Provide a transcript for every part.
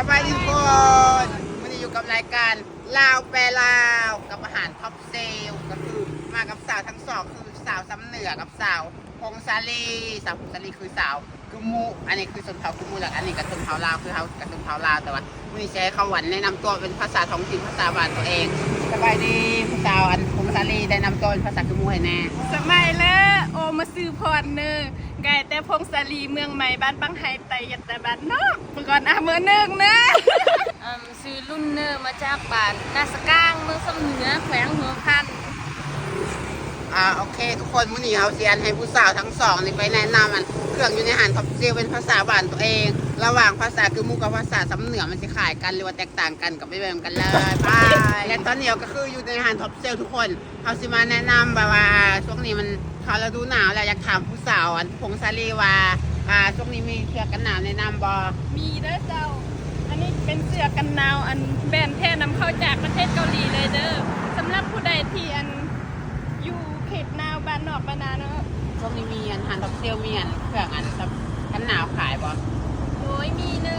ສະບາຍດີທຸກຄົນ ມື້ນີ້ຢູ່ກັບລາຍການລາວແປລາວ ກັບອາຫານທັອບເຊວ ກໍຄືມາກັບສາວທັງສອງ ຄືສາວຊຳເໜືອກັບສາວ ຜົງສາລີ ສາວຜົງສາລີຄືສາວກຶມມຸ ອັນນີ້ຄືຊົນເຜົ່າກຶມມຸ ແລ້ວອັນນີ້ກໍຊົນເຜົ່າລາວ ຄືເຮົາກໍຊົນເຜົ່າລາວ ແຕ່ວ່າມື້ນີ້ຊິໃຫ້ເຂົາອັນແນະນຳຕົວເປັນພາສາທ້ອງຖິ່ນ ພາສາບ້ານຕົວເອງ. ສະບາຍດີຜູ້ສາວ ອັນ ຜົງສາລີ ແນະນຳຕົວເປັນພາສາກຶມມຸໃຫ້ແດ່. ສະບາຍເລີ ໂອ ມາຊື່ພອນເນີ ກາຍແຕ່ຜົງສາລີ ເມືອງໃໝ່ ບ້ານປັງໄຮ ໄຕຢະຕະບ້ານນອກ ເມື່ອກ່ອນ ອ່ະ ເບີໜຶ່ງເນີ. ອາ ຊື່ລຸນເນີ ມາຈາກບ້ານນາສະກາງ ເມືອງຊຳເໜືອ ແຂວງຫົວພັນ. ອ່າ ໂອເຄ ທຸກຄົນ ມື້ນີ້ເຮົາຊິອັນໃຫ້ຜູ້ສາວທັງສອງນີ້ໄປແນະນຳອັນເຄື່ອງຢູ່ໃນຮ້ານທັອບເຊວເປັນພາສາບ້ານຕົວເອງ ລະຫວ່າງພາສາກຶມມຸກັບພາສາຊຳເໜືອ ມັນຊິຄ້າຍກັນ ຫຼືວ່າແຕກຕ່າງກັນ ກໍໄປເບິ່ງກັນເລີຍ ໄປ. ແລະຕອນນີ້ເຮົາກໍຄືຢູ່ໃນຮ້ານທັອບເຊວທຸກຄົນ ເຮົາຊິມາແນະນຳແບບວ່າ ຊ່ວງນີ້ມັນເຂົ້າລະດູໜາວແລ້ວ ຢາກຖາມຜູ້ສາວອັນ ຜົງສາລີວ່າ ອ່າ ຊ່ວງນີ້ມີເສື້ອກັນໜາວແນະນຳບໍ່? ມີເດີເຈົ້າ ອັນນີ້ເປັນເສື້ອກັນໜາວ ອັນແບຣນແທ້ນຳເຂົ້າຈາກປະເທດເກົາຫຼີເລີຍເດີ ສຳລັບຜູ້ໃດທີ່ອັນຢູ່ເຂດໜາວ ບ້ານນອກບ້ານນາເນາະ. ຊ່ວງນີ້ມີອັນຮ້ານທັອບເຊວ ມີອັນເຄື່ອງອັນກັນໜາວຂາຍບໍ່? ໂດຍ ມີເດີ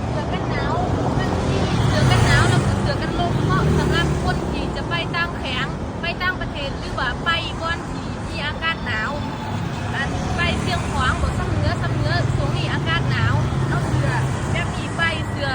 ເສື້ອກັນໜາວ ມັນມີເສື້ອກັນໜາວ ແລ້ວກໍເສື້ອກັນລົມເນາະ ສຳລັບຄົນທີ່ຈະໄປຕ່າງແຂວງ ໄປຕ່າງປະເທດ ຫຼືວ່າໄປບ່ອນທີ່ມີອາກາດໜາວ ອັນໄປຊຽງຂວາງບໍ ຊຳເໜືອ ຊຳເໜືອ ຊ່ວງນີ້ອາກາດໜາວ ເອົາເສື້ອແບບນີ້ໄປ ເສື້ອ